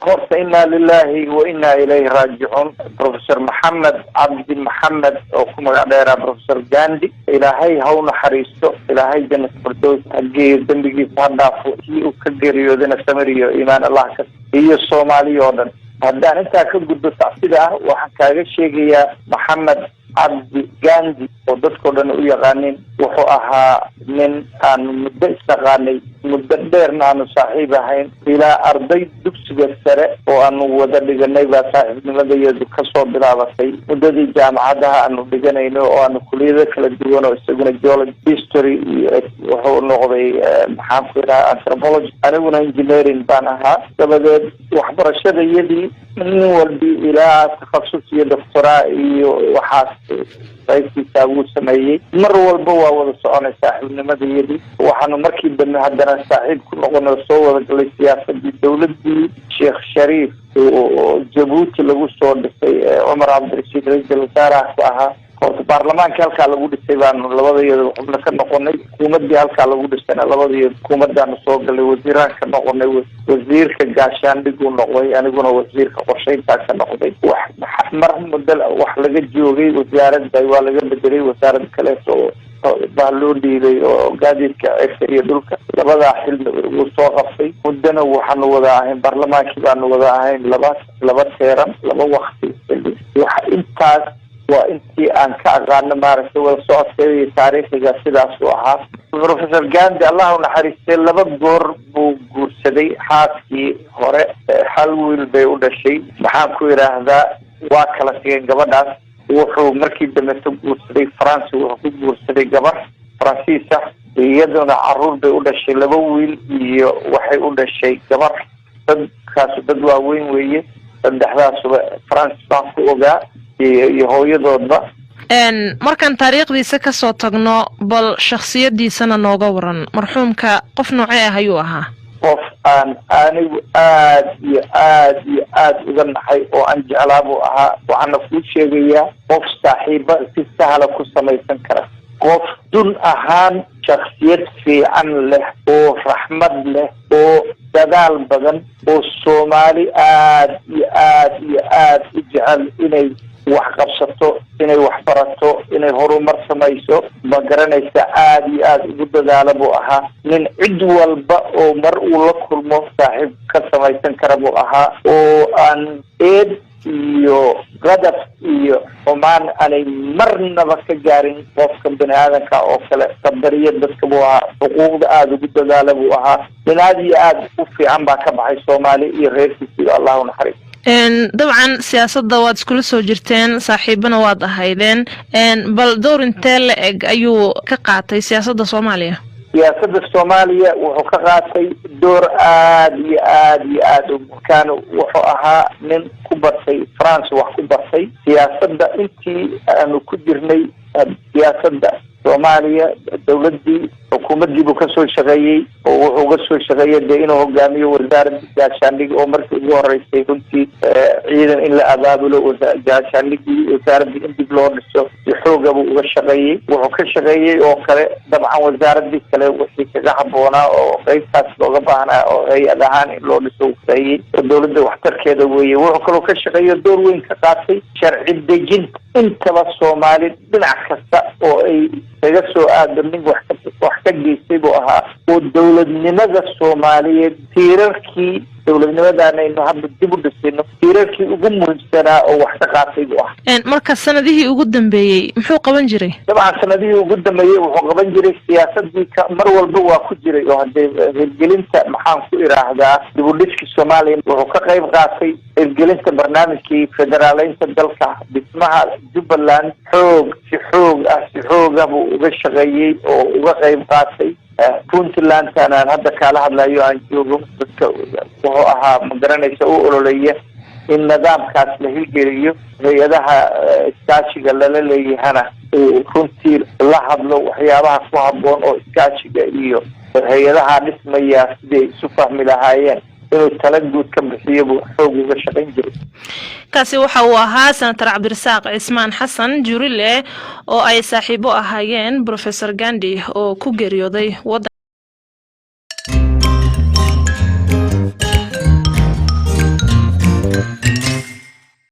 Horta, inna lilahi wa inna ilayhi raajicuun. Professor Maxamed Cabdi Maxamed, oo ku magac dheeraa Professor Gandi, Ilaahay ha u naxariisto, Ilaahay Jannat Firdows ha geeyo, dembigiisa ha dhaafo, kii uu ka geeriyoodana samir iyo iimaan Allah ka iyo Soomaaliya oo dhan. Haddaan intaa ka gudbo tacsida ah, waxaan kaaga sheegayaa Maxamed Cabdi Gandi, oo dadkao dhan u yaqaanin, wuxuu ahaa nin aanu muddo isnaqaanay, muddo dheerna aanu saaxiib ahayn. Ilaa arday dugsiga sare oo aanu wada dhiganay baa saaxiibnimadayadu kasoo bilaabatay. Muddadii jaamacadaha aanu dhiganayno oo aanu kuliyado kala duwan, oo isaguna geology, history iyo wuxuu noqday, maxaan ku idhaha, anthropology, aniguna engineering baan ahaa. Dabadeed waxbarashadayadii nin walbi ilaa takhasus iyo doctoraa iyo waxaas qaybtiisaa wuu sameeyey. Mar walba waa wada soconay saaxiibnimadayadii. Waxaanu markii dambe haddana saaxiib ku noqonay oo soo wada galay siyaasadii dawladii Sheekh Shariif oo Jabuuti lagu soo dhisay, Cumar Cabdirashiid ra-iisul wasaaraha ku ahaa. Horta baarlamaankii halkaa lagu dhisay baanu labadayada xubno ka noqonay. Xukuumadii halkaa lagu dhisayna labadayada xukuumadaanu soo galay, wasiiraan ka noqonay. Wasiirka gaashaandhiguu noqday, aniguna wasiirka qorshayntaa ka noqday. Wax mar muddo wax laga joogay, wasaaradda waa laga bedelay, wasaarad kaleeto oo baa loo dhiibay, oo gaadiidka cirka iyo dhulka. Labadaa xil wuu soo qabtay. Muddana waxaanu wada ahayn baarlamaankii baanu wada ahayn laba term, laba wakti. Wax intaas waa intii aan ka aqaano, maaragtay, wada socodkeeda iyo taariikhiga sidaasuu ahaa. Professor Gandi, Allah u naxariistay, laba goor buu guursaday. Xaaskii hore hal wiil bay u dhashay. Maxaan ku idhaahdaa, waa kala tageen gabadhaas. Wuxuu markii dambeto guursaday France, wuxuu ku guursaday gabar Faransiisa. Iyaduna caruur bay u dhashay, laba wiil iyo waxay u dhashay gabar. Dadkaasu dad waaweyn weeye. Saddexdaasuba France baan ku ogaa iyo hooyadoodba. Markaan taariikhdiisa kasoo tagno, bal shakhsiyadiisana nooga waran. Marxuumka qof noocee ah ayuu ahaa? Qof aan anigu aad iyo aad iyo aad uga naxay oo aan jeclaa buu ahaa. Waxaana kuu sheegayaa qof saaxiiba si sahla ku samaysan kara, qof dun ahaan shaksiyad fiican leh, oo raxmad leh, oo dadaal badan, oo Soomaali aad iyo aad iyo aad u jecel inay wax qabsato, inay wax barato, inay horumar samayso, ma garanaysa, aada iyo aada ugu dadaala buu ahaa. Nin cid walba oo mar uu la kulmo saaxiib ka samaysan kara buu ahaa, oo aan eed iyo qadaf iyo xumaan aanay marnaba ka gaarin qofka bani aadanka oo kale. Qadariya dadka buu ahaa, xuquuqda aada ugu dadaala buu ahaa. Nin aada iyo aada u fiican baa ka baxay Soomaali iyo reerkiisa iyo Allah u naxariis. Dabcan siyaasadda waad iskula soo jirteen, saaxiibana waad ahaydeen. Bal door intee la eg ayuu ka qaatay siyaasadda Soomaaliya? Siyaasadda Soomaaliya wuxuu ka qaatay door aada iyo aada iyo aada u kaan. Wuxuu ahaa nin ku bartay France, wax ku bartay siyaasadda. Intii aanu ku jirnay siyaasadda Soomaaliya, dawladdii, xukuumaddii buu kasoo shaqeeyey, oo wuxuu ga soo shaqeeyey dee inuu hogaamiyo wasaaradda gaashaandhig, oo markii ugu horeysay runtii ciidan in la abaabulo, gaashaandhigii, wasaaraddii in dib loo dhiso, si xooga buu uga shaqeeyey. Wuxuu ka shaqeeyey oo kale dabcan wasaaraddii kale wixii kaga habboonaa oo qeybtaas looga baahnaa oo hay-ad ahaan in loo dhiso uu shaqeeyey, oo dawladda waxtarkeeda weeye. Wuxuu kaloo ka shaqeeyo, door weyn ka qaatay sharci dejinta. Intaba Soomaali dhinac kasta oo ay kaga soo aado, nin wax ka geystay buu ahaa, oo dowladnimada Soomaaliyeed, tiirarkii dowladnimadan aynu hadda dib u dhisayno, tiirarkii ugu muhiimsanaa oo wax ka qaatay buu ahaa. Marka sanadihii ugu dambeeyey muxuu qaban jiray? Dabcan sanadihii ugu dambeeyey wuxuu qaban jiray siyaasadii ka mar walba waa ku jiray, oo hadee hirgelinta, maxaan ku iraahdaa, dib u dhiski Soomaaliya wuxuu ka qayb qaatay, hirgelinta barnaamijkii federaaleynta dalka, dhismaha Jubbaland, xoog si xoog ah si xooga buu uga shaqeeyey oo uga qayb qaatay. Puntlandtan aan hadda kaala hadlayo, aan joogo, dadka wuxuu ahaa, ma garanaysa, u ololeeya in nidaamkaas la hirgeliyo, hay-adaha iskaashiga lala leeyahana uu runtii la hadlo waxyaabaha ku habboon oo iskaashiga iyo hay-adaha dhismaya siday isu fahmi lahaayeen inuu tala guud ka bixiyo buu xoog uga shaqayn jiray. Kaasi waxa uu ahaa Senator Cabdirasaaq Cismaan Xasan Jurile, oo ay saaxiibo ahaayeen Professor Gandi, oo ku geeriyooday waddan